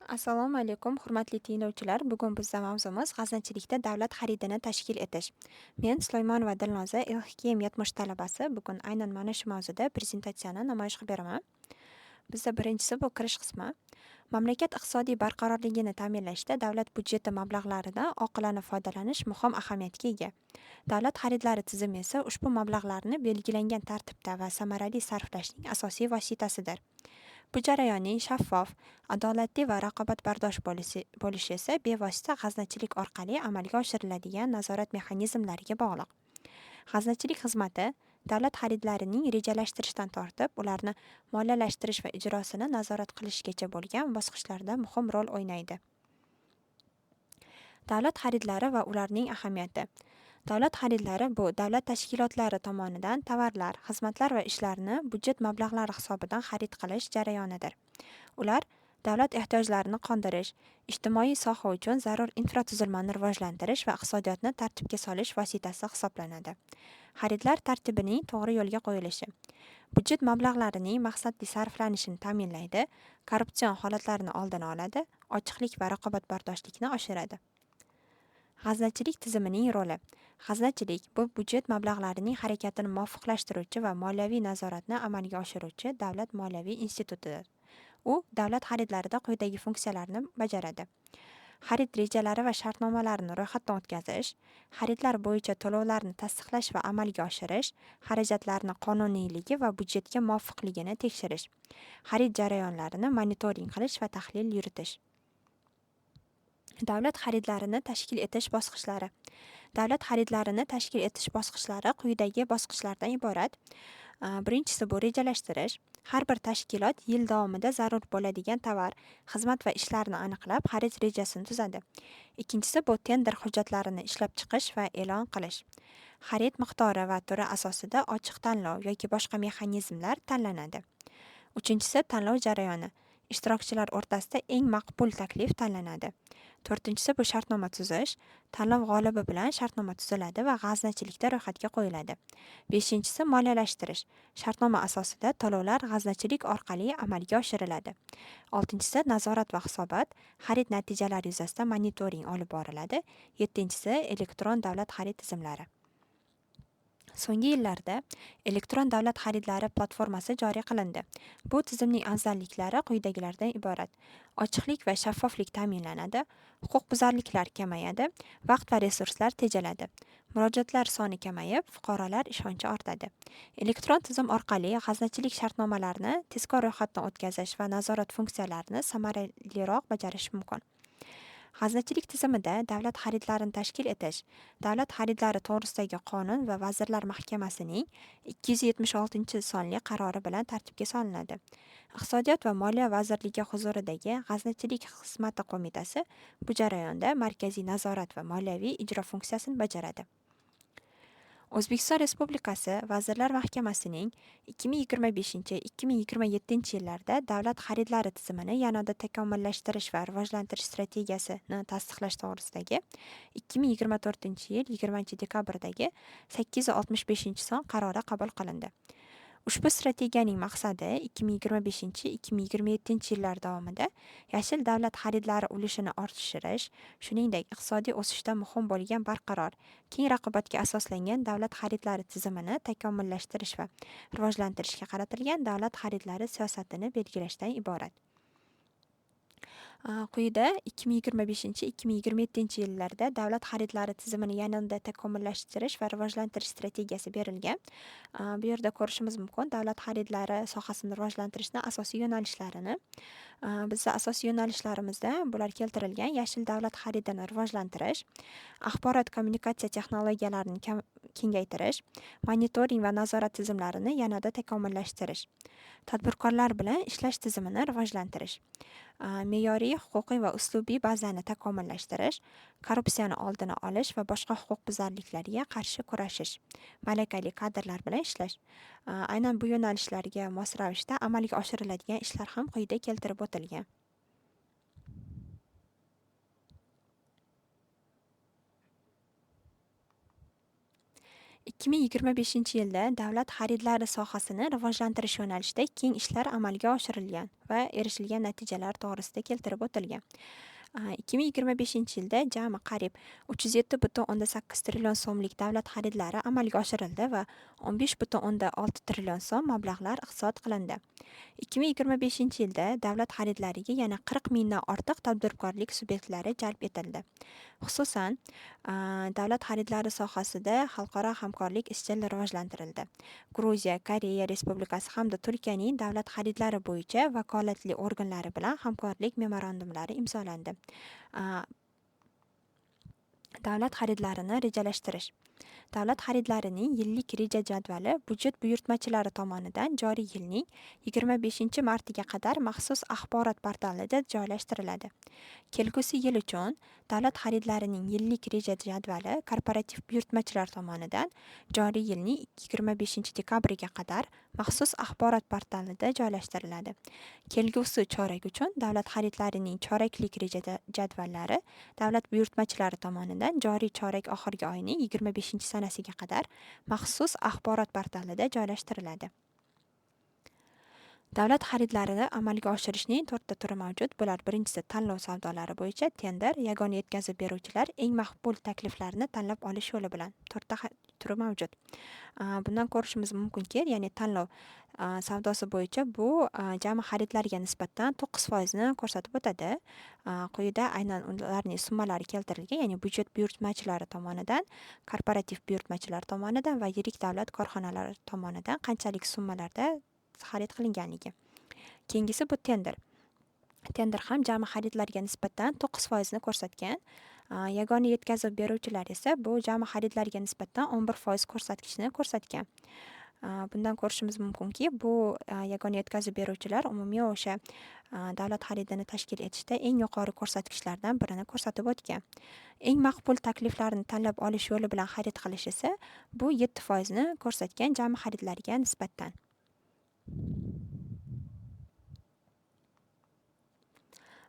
Assalomu alaykum, hurmatli tinglovchilar. Bugun bizda mavzumiz g'aznachilikda davlat xaridini tashkil etish. Men Sulaymonova Dilnoza, LHKM 70 talabasi. Bugun aynan mana shu mavzuda prezentatsiyani namoyish qilib beraman. Bizda birinchisi bu kirish qismi. Mamlakat iqtisodiy barqarorligini ta'minlashda davlat byudjeti mablag'laridan oqilona foydalanish muhim ahamiyatga ega. Davlat xaridlari tizimi esa ushbu mablag'larni belgilangan tartibda va samarali sarflashning asosiy vositasidir. Bu jarayonning shaffof, adolatli va raqobatbardosh bo'lishi esa bevosita g'aznachilik orqali amalga oshiriladigan nazorat mexanizmlariga bog'liq. G'aznachilik xizmati davlat xaridlarining rejalashtirishdan tortib, ularni moliyalashtirish va ijrosini nazorat qilishgacha bo'lgan bosqichlarda muhim rol o'ynaydi. Davlat xaridlari va ularning ahamiyati. Davlat xaridlari bu davlat tashkilotlari tomonidan tovarlar, xizmatlar va ishlarni byudjet mablag'lari hisobidan xarid qilish jarayonidir. Ular davlat ehtiyojlarini qondirish, ijtimoiy soha uchun zarur infratuzilmani rivojlantirish va iqtisodiyotni tartibga solish vositasi hisoblanadi. Xaridlar tartibining to'g'ri yo'lga qo'yilishi byudjet mablag'larining maqsadli sarflanishini ta'minlaydi, korrupsion holatlarni oldini oladi, ochiqlik va raqobatbardoshlikni oshiradi. G'aznachilik tizimining roli. G'aznachilik bu byudjet mablag'larining harakatini muvofiqlashtiruvchi va moliyaviy nazoratni amalga oshiruvchi davlat moliyaviy institutidir. U davlat xaridlarida quyidagi funksiyalarni bajaradi. Xarid rejalari va shartnomalarini ro'yxatdan o'tkazish, xaridlar bo'yicha to'lovlarni tasdiqlash va amalga oshirish, xarajatlarni qonuniyligi va byudjetga muvofiqligini tekshirish, xarid jarayonlarini monitoring qilish va tahlil yuritish. Davlat xaridlarini tashkil etish bosqichlari. Davlat xaridlarini tashkil etish bosqichlari quyidagi bosqichlardan iborat. Birinchisi bu rejalashtirish. Har bir tashkilot yil davomida zarur bo'ladigan tovar, xizmat va ishlarni aniqlab, xarid rejasini tuzadi. Ikkinchisi bu tender hujjatlarini ishlab chiqish va e'lon qilish. Xarid miqdori va turi asosida ochiq tanlov yoki boshqa mexanizmlar tanlanadi. Uchinchisi tanlov jarayoni. Ishtirokchilar o'rtasida eng maqbul taklif tanlanadi. To'rtinchisi bu shartnoma tuzish. Tanlov g'olibi bilan shartnoma tuziladi va g'aznachilikda ro'yxatga qo'yiladi. Beshinchisi moliyalashtirish. Shartnoma asosida to'lovlar g'aznachilik orqali amalga oshiriladi. Oltinchisi nazorat va hisobot. Xarid natijalari yuzasidan monitoring olib boriladi. Yettinchisi elektron davlat xarid tizimlari. So'nggi yillarda elektron davlat xaridlari platformasi joriy qilindi. Bu tizimning afzalliklari quyidagilardan iborat. Ochiqlik va shaffoflik ta'minlanadi, huquqbuzarliklar kamayadi, vaqt va resurslar tejaladi. Murojaatlar soni kamayib, fuqarolar ishonchi ortadi. Elektron tizim orqali g'aznachilik shartnomalarini tezkor ro'yxatdan o'tkazish va nazorat funksiyalarini samaraliroq bajarish mumkin. G'aznachilik tizimida davlat xaridlarini tashkil etish, davlat xaridlari to'g'risidagi qonun va Vazirlar Mahkamasining 276-sonli qarori bilan tartibga solinadi. Iqtisodiyot va moliya vazirligi huzuridagi G'aznachilik xizmati qo'mitasi bu jarayonda markaziy nazorat va moliyaviy ijro funksiyasini bajaradi. O'zbekiston Respublikasi Vazirlar Mahkamasining 2025-2027 yillarda davlat xaridlari tizimini yanada takomillashtirish va rivojlantirish strategiyasini tasdiqlash to'g'risidagi 2024-yil 20-dekabrdagi 865-son qarori qabul qilindi. Ushbu strategiyaning maqsadi 2025-2027 yillar davomida yashil davlat xaridlari ulushini oshirish, shuningdek, iqtisodiy o'sishda muhim bo'lgan barqaror, keng raqobatga asoslangan davlat xaridlari tizimini takomillashtirish va rivojlantirishga qaratilgan davlat xaridlari siyosatini belgilashdan iborat. Quyida 2025-2027 yillarda davlat xaridlari tizimini yanada takomillashtirish va rivojlantirish strategiyasi berilgan. Bu yerda ko'rishimiz mumkin davlat xaridlari sohasini rivojlantirishning asosiy yo'nalishlarini. Bizda asosiy yo'nalishlarimizda bular keltirilgan: yashil davlat xaridini rivojlantirish, axborot kommunikatsiya texnologiyalarini kengaytirish, monitoring va nazorat tizimlarini yanada takomillashtirish, tadbirkorlar bilan ishlash tizimini rivojlantirish, me'yoriy, huquqiy va uslubiy bazani takomillashtirish, korrupsiyani oldini olish va boshqa huquqbuzarliklarga qarshi kurashish, malakali kadrlar bilan ishlash. Aynan bu yo'nalishlarga mos ravishda amalga oshiriladigan ishlar ham quyida keltirib o'tilgan. 2025-yilda davlat xaridlari sohasini rivojlantirish yo'nalishida keng ishlar amalga oshirilgan va erishilgan natijalar to'g'risida keltirib o'tilgan. 2025-yilda jami qariyb 307,8 trillion so'mlik davlat xaridlari amalga oshirildi va 15,6 trillion so'm mablag'lar iqtisod qilindi. 2025-yilda davlat xaridlariga yana 40 mingdan ortiq tadbirkorlik subyektlari jalb etildi. Xususan, davlat xaridlari sohasida xalqaro hamkorlik izchil rivojlantirildi. Gruziya, Koreya Respublikasi hamda Turkiyaning davlat xaridlari bo'yicha vakolatli organlari bilan hamkorlik memorandumlari imzolandi. Davlat xaridlarini rejalashtirish. Davlat xaridlarining yillik reja jadvali byudjet buyurtmachilari tomonidan joriy yilning 25-martiga qadar maxsus axborot portalida joylashtiriladi. Kelgusi yil uchun davlat xaridlarining yillik reja jadvali korporativ buyurtmachilar tomonidan joriy yilning 25-dekabriga qadar maxsus axborot portalida joylashtiriladi. Kelgusi chorak uchun davlat xaridlarining choraklik reja jadvallari davlat buyurtmachilari tomonidan joriy chorak oxirgi oyning 25-sanasiga qadar maxsus axborot portalida joylashtiriladi. Davlat xaridlarini amalga oshirishning 4 ta turi mavjud. Bular: birinchisi, tanlov savdolari bo'yicha tender, yagona yetkazib beruvchilar eng maqbul takliflarni tanlab olish yo'li bilan 4 ta turi mavjud. Bundan ko'rishimiz mumkinki, ya'ni tanlov savdosi bo'yicha bu jami xaridlarga nisbatan 9% ni ko'rsatib o'tadi. Quyida aynan ularning summalari keltirilgan, ya'ni byudjet buyurtmachilari tomonidan, korporativ buyurtmachilar tomonidan va yirik davlat korxonalari tomonidan qanchalik summalarda xarid qilinganligi. Keyingisi bu tender. Tender ham jami xaridlarga nisbatan 9% ni ko'rsatgan. Yagona yetkazib beruvchilar esa bu jami xaridlarga nisbatan 11% ko'rsatkichni ko'rsatgan. Bundan ko'rishimiz mumkinki, bu yagona yetkazib beruvchilar umumiy o'sha davlat xaridini tashkil etishda eng yuqori ko'rsatkichlardan birini ko'rsatib o'tgan. Eng maqbul takliflarni tanlab olish yo'li bilan xarid qilish esa bu 7% ni ko'rsatgan jami xaridlarga nisbatan.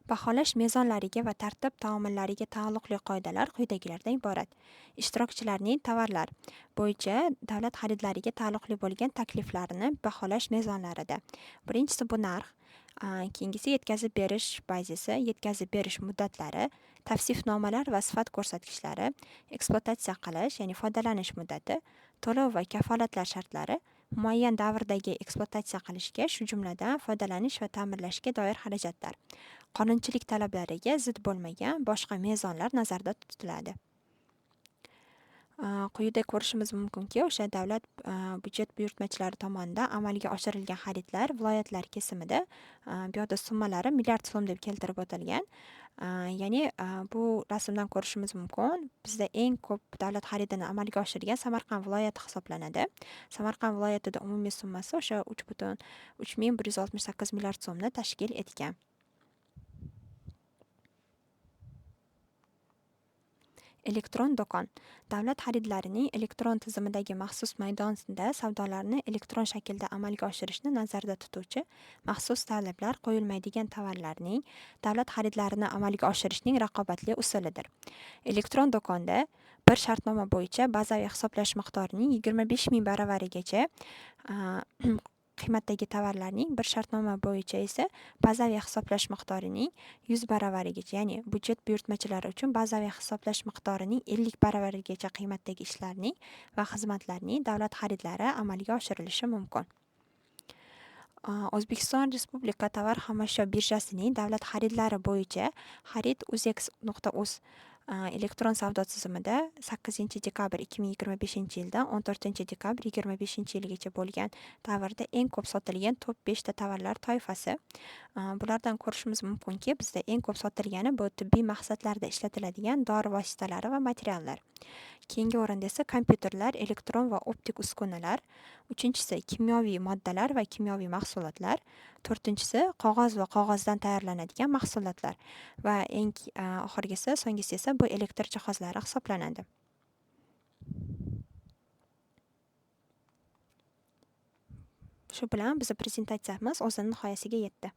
Baholash mezonlariga va tartib taomillariga taalluqli qoidalar quyidagilardan iborat. Ishtirokchilarning tovarlar bo'yicha davlat xaridlariga taalluqli bo'lgan takliflarini baholash mezonlarida. Birinchisi bu narx, keyingisi yetkazib berish bazisi, yetkazib berish muddatlari, tavsifnomalar va sifat ko'rsatkichlari, ekspluatatsiya qilish, ya'ni foydalanish muddati, to'lov va kafolatlar shartlari, muayyan davrdagi ekspluatatsiya qilishga, shu jumladan foydalanish va ta'mirlashga doir xarajatlar, qonunchilik talablariga zid bo'lmagan boshqa mezonlar nazarda tutiladi. Quyida ko'rishimiz mumkinki, o'sha davlat byudjet buyurtmachilari tomonidan amalga oshirilgan xaridlar viloyatlar kesimida bu yoqda summalari milliard so'm deb keltirib o'tilgan. Ya'ni bu rasmdan ko'rishimiz mumkin, bizda eng ko'p davlat xaridini amalga oshirgan Samarqand viloyati hisoblanadi. Samarqand viloyatida umumiy summasi o'sha 3,3168 milliard so'mni tashkil etgan. Elektron do'kon. Davlat xaridlarining elektron tizimidagi maxsus maydonida savdolarni elektron shaklda amalga oshirishni nazarda tutuvchi maxsus talablar qo'yilmaydigan tovarlarning davlat xaridlarini amalga oshirishning raqobatli usulidir. Elektron do'konda bir shartnoma bo'yicha bazaviy hisoblash miqdorining 25 ming baravarigacha qiymatdagi tovarlarning, bir shartnoma bo'yicha esa bazaviy hisoblash miqdorining 100 baravarigacha, ya'ni byudjet buyurtmachilari uchun bazaviy hisoblash miqdorining 50 baravarigacha qiymatdagi ishlarning va xizmatlarning davlat xaridlari amalga oshirilishi mumkin. O'zbekiston Respublika tovar xomashyo birjasining davlat xaridlari bo'yicha xarid uzex.uz elektron savdo tizimida 8 dekabr 2025 yildan 14 dekabr 25 yilgacha bo'lgan davrda eng ko'p sotilgan top 5 ta tovarlar toifasi. Bulardan ko'rishimiz mumkinki, bizda eng ko'p sotilgani bu tibbiy maqsadlarda ishlatiladigan dori vositalari va materiallar. Keyingi o'rinda esa kompyuterlar, elektron va optik uskunalar, uchinchisi kimyoviy moddalar va kimyoviy mahsulotlar, to'rtinchisi qog'oz va qog'ozdan tayyorlanadigan mahsulotlar va eng oxirgisi, so'nggisi esa bu elektr jihozlari hisoblanadi. Shu bilan bizni prezentatsiyamiz o'zini nihoyasiga yetdi.